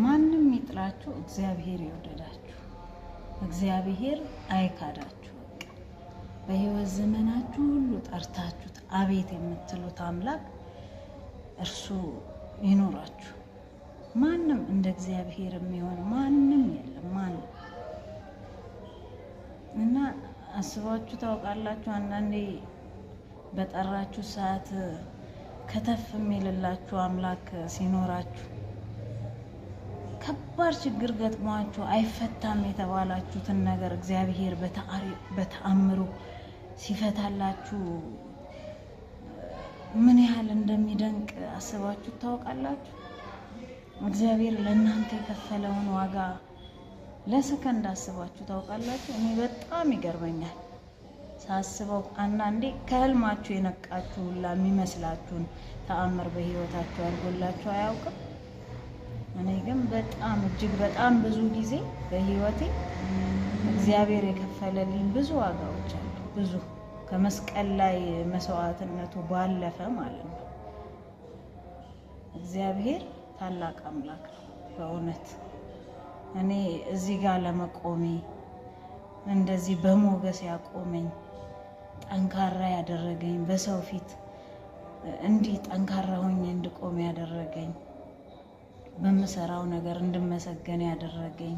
ማንም ይጥላችሁ፣ እግዚአብሔር ይወደዳችሁ፣ እግዚአብሔር አይካዳችሁ። በቃ በሕይወት ዘመናችሁ ሁሉ ጠርታችሁት አቤት የምትሉት አምላክ እርሱ ይኖራችሁ። ማንም እንደ እግዚአብሔር የሚሆን ማንም የለም። ማንም እና አስባችሁ ታውቃላችሁ? አንዳንዴ በጠራችሁ ሰዓት ከተፍ የሚልላችሁ አምላክ ሲኖራችሁ፣ ከባድ ችግር ገጥሟችሁ አይፈታም የተባላችሁትን ነገር እግዚአብሔር በተአምሩ ሲፈታላችሁ ምን ያህል እንደሚደንቅ አስባችሁ ታውቃላችሁ? እግዚአብሔር ለእናንተ የከፈለውን ዋጋ ለሰከንድ አስባችሁ ታውቃላችሁ? እኔ በጣም ይገርመኛል ሳስበው። አንዳንዴ ከህልማችሁ የነቃችሁ ሁላ የሚመስላችሁን ተአምር በህይወታችሁ አድርጎላችሁ አያውቅም? እኔ ግን በጣም እጅግ በጣም ብዙ ጊዜ በህይወቴ እግዚአብሔር የከፈለልኝ ብዙ ዋጋዎች አሉ። ብዙ ከመስቀል ላይ መስዋዕትነቱ ባለፈ ማለት ነው። እግዚአብሔር ታላቅ አምላክ ነው በእውነት። እኔ እዚህ ጋር ለመቆሜ እንደዚህ በሞገስ ያቆመኝ፣ ጠንካራ ያደረገኝ፣ በሰው ፊት እንዲህ ጠንካራ ሆኜ እንድቆም ያደረገኝ፣ በምሰራው ነገር እንድመሰገን ያደረገኝ፣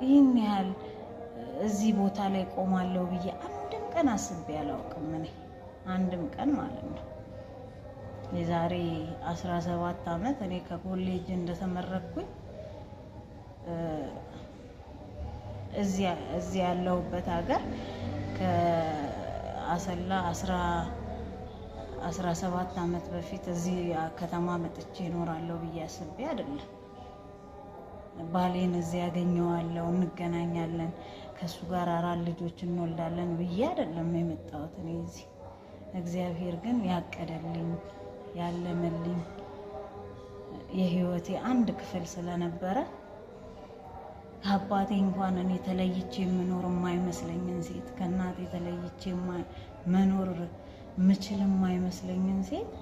ይህን ያህል እዚህ ቦታ ላይ ቆማለሁ ብዬ አንድም ቀን አስቤ አላውቅም። እኔ አንድም ቀን ማለት ነው። የዛሬ 17 ዓመት እኔ ከኮሌጅ እንደተመረቅኩኝ እዚህ ያለሁበት ሀገር ከአሰላ 17 ዓመት በፊት እዚህ ከተማ መጥቼ እኖራለሁ ብዬ አስቤ አይደለም። ባሌን እዚህ ያገኘዋለሁ፣ እንገናኛለን፣ ከእሱ ጋር 4 ልጆች እንወልዳለን ብዬ አይደለም የመጣሁት እኔ እዚህ። እግዚአብሔር ግን ያቀደልኝ ያለመልኝ የህይወቴ አንድ ክፍል ስለነበረ ከአባቴ እንኳን እኔ ተለይቼ የምኖር የማይመስለኝን ሴት፣ ከእናቴ ተለይቼ መኖር ምችል የማይመስለኝን ሴት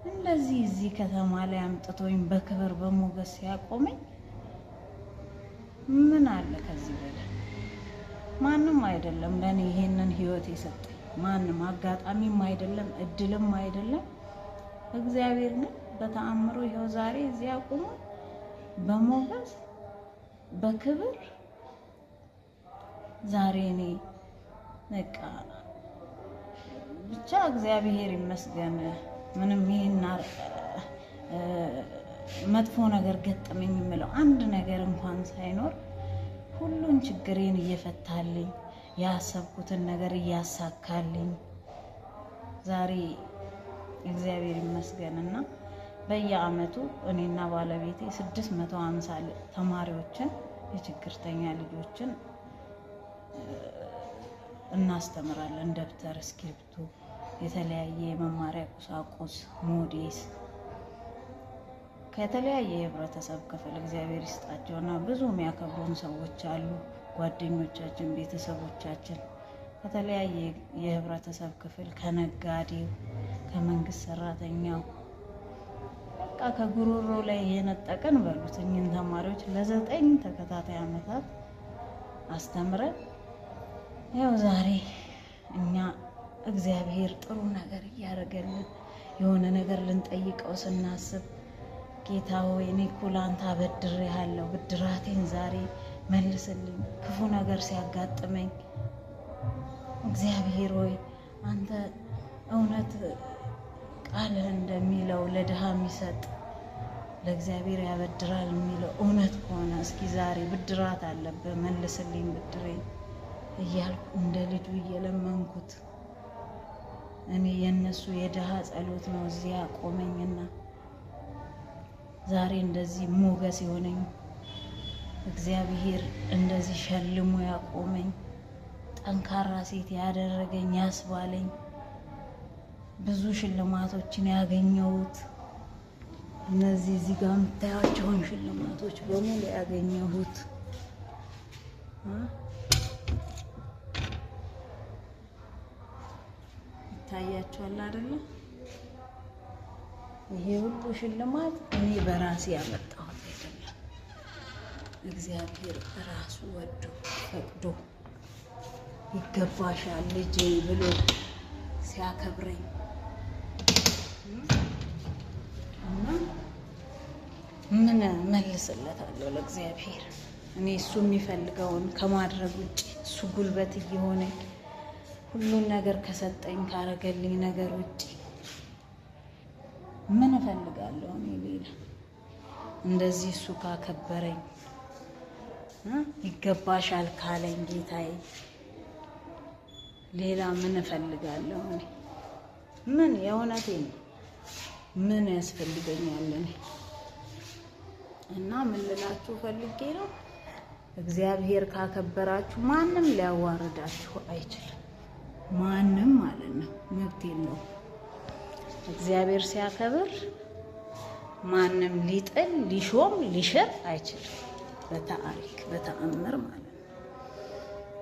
እንደዚህ እዚህ ከተማ ላይ አምጥቶኝ በክብር በሞገስ ሲያቆመኝ ምን አለ ከዚህ በላይ? ማንም አይደለም ለእኔ ይሄንን ህይወት የሰጠኝ፣ ማንም አጋጣሚም አይደለም፣ እድልም አይደለም። እግዚአብሔር ግን በተአምሩ ይኸው ዛሬ እዚህ አቁሞ በሞገስ በክብር ዛሬ እኔ በቃ ብቻ እግዚአብሔር ይመስገን። ምንም ይሄን መጥፎ ነገር ገጠመኝ የምለው አንድ ነገር እንኳን ሳይኖር ሁሉን ችግሬን እየፈታልኝ፣ ያሰብኩትን ነገር እያሳካልኝ ዛሬ እግዚአብሔር ይመስገን። እና በየአመቱ እኔና ባለቤቴ 650 ተማሪዎችን፣ የችግርተኛ ልጆችን እናስተምራለን። ደብተር፣ እስክሪብቶ፣ የተለያየ የመማሪያ ቁሳቁስ፣ ሞዴስ ከተለያየ የህብረተሰብ ክፍል እግዚአብሔር ይስጣቸውና ብዙ የሚያከብሩን ሰዎች አሉ። ጓደኞቻችን፣ ቤተሰቦቻችን ከተለያየ የህብረተሰብ ክፍል፣ ከነጋዴው፣ ከመንግስት ሰራተኛው፣ በቃ ከጉሮሮ ላይ የነጠቀን በሉት እኝን ተማሪዎች ለ9 ተከታታይ አመታት አስተምረን ያው ዛሬ እኛ እግዚአብሔር ጥሩ ነገር እያደረገልን የሆነ ነገር ልንጠይቀው ስናስብ ጌታ ሆይ እኔ እኮ ላንተ አበድሬሃለሁ፣ ብድራቴን ዛሬ መልስልኝ። ክፉ ነገር ሲያጋጥመኝ እግዚአብሔር ሆይ አንተ እውነት ቃልህ እንደሚለው ለድሃ የሚሰጥ ለእግዚአብሔር ያበድራል የሚለው እውነት ከሆነ እስኪ ዛሬ ብድራት አለብህ፣ መልስልኝ ብድሬን እያልኩ እንደ ልጁ እየለመንኩት እኔ የእነሱ የድሃ ጸሎት ነው እዚህ ያቆመኝና ዛሬ እንደዚህ ሞገስ የሆነኝ፣ እግዚአብሔር እንደዚህ ሸልሞ ያቆመኝ፣ ጠንካራ ሴት ያደረገኝ ያስባለኝ፣ ብዙ ሽልማቶችን ያገኘሁት፣ እነዚህ እዚህ ጋር የምታያቸውን ሽልማቶች በሙሉ ያገኘሁት ይታያቸዋል አይደለ? ይሄ ሁሉ ሽልማት እኔ በራሴ ያመጣሁት አይደለም። እግዚአብሔር ራሱ ወዶ ፈቅዶ ይገባሻል ልጄ ብሎ ሲያከብረኝ እና ምን መልስለታለሁ ለእግዚአብሔር? እኔ እሱ የሚፈልገውን ከማድረግ ውጭ፣ እሱ ጉልበት እየሆነኝ ሁሉን ነገር ከሰጠኝ ካረገልኝ ነገር ውጭ ምን እፈልጋለሁ እኔ ሌላ? እንደዚህ እሱ ካከበረኝ፣ ይገባሻል ካለኝ ጌታዬ፣ ሌላ ምን እፈልጋለሁ እኔ? ምን፣ የእውነቴን ነው። ምን ያስፈልገኛል እኔ? እና ምን ልላችሁ ፈልጌ ነው፣ እግዚአብሔር ካከበራችሁ ማንም ሊያዋርዳችሁ አይችልም። ማንም ማለት ነው፣ መብት የለውም። እግዚአብሔር ሲያከብር ማንም ሊጥል፣ ሊሾም፣ ሊሽር አይችልም። በታሪክ በተአምር ማለት ነው።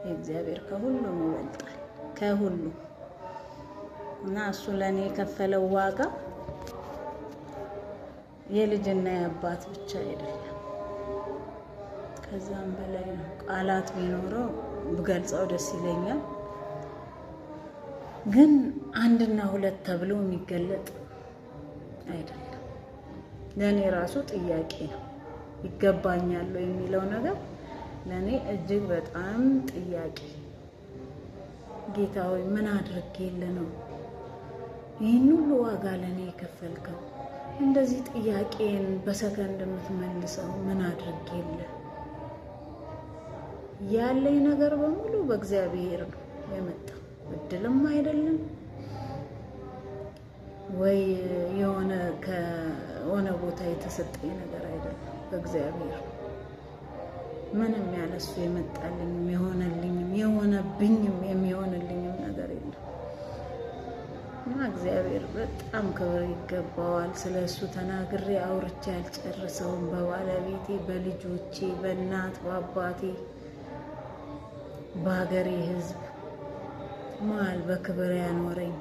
የእግዚአብሔር ከሁሉም ይበልጣል፣ ከሁሉም። እና እሱ ለእኔ የከፈለው ዋጋ የልጅና የአባት ብቻ አይደለም፣ ከዛም በላይ ነው። ቃላት ቢኖረው ብገልጸው ደስ ይለኛል፣ ግን አንድና ሁለት ተብሎ የሚገለጥ አይደለም። ለእኔ ራሱ ጥያቄ ነው። ይገባኛል የሚለው ነገር ለእኔ እጅግ በጣም ጥያቄ። ጌታ ሆይ፣ ምን አድርጌልህ ነው ይህን ሁሉ ዋጋ ለእኔ የከፈልከው? እንደዚህ ጥያቄን በሰከንድ የምትመልሰው ምን አድርጌልህ? ያለኝ ነገር በሙሉ በእግዚአብሔር ነው የመጣው። እድልም አይደለም ወይ የሆነ ከሆነ ቦታ የተሰጠኝ ነገር አይደለም፣ በእግዚአብሔር። ምንም ያለሱ የመጣልኝም የሆነልኝም የሆነብኝም የሚሆንልኝም ነገር የለም። እና እግዚአብሔር በጣም ክብር ይገባዋል። ስለ እሱ ተናግሬ አውርቼ አልጨርሰውም። በባለቤቴ፣ በልጆቼ፣ በእናት በአባቴ፣ በሀገሬ ሕዝብ መሀል በክብር ያኖረኝ፣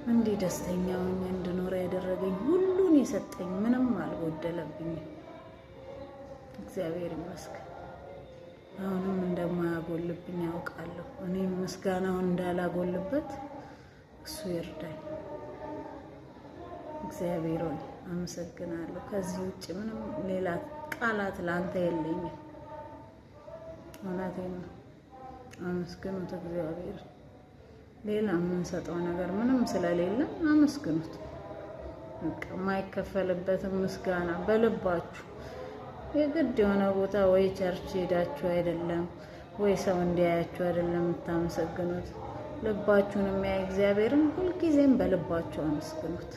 እንዲህ ደስተኛ ሆኜ እንድኖር ያደረገኝ፣ ሁሉን የሰጠኝ፣ ምንም አልጎደለብኝም። እግዚአብሔር ይመስገን። አሁንም እንደማያጎልብኝ ያውቃለሁ። እኔም ምስጋናውን እንዳላጎልበት እሱ ይርዳኝ። እግዚአብሔር ሆይ አመሰግናለሁ። ከዚህ ውጭ ምንም ሌላ ቃላት ለአንተ የለኝም። እውነቴን ነው። አመስግኑት እግዚአብሔር። ሌላ የምንሰጠው ነገር ምንም ስለሌለ አመስግኑት። በቃ የማይከፈልበትን ምስጋና በልባችሁ፣ የግድ የሆነ ቦታ ወይ church ሄዳችሁ አይደለም ወይ ሰው እንዲያያችሁ አይደለም የምታመሰግኑት። ልባችሁን የሚያይ እግዚአብሔርን ሁልጊዜም በልባችሁ አመስግኑት።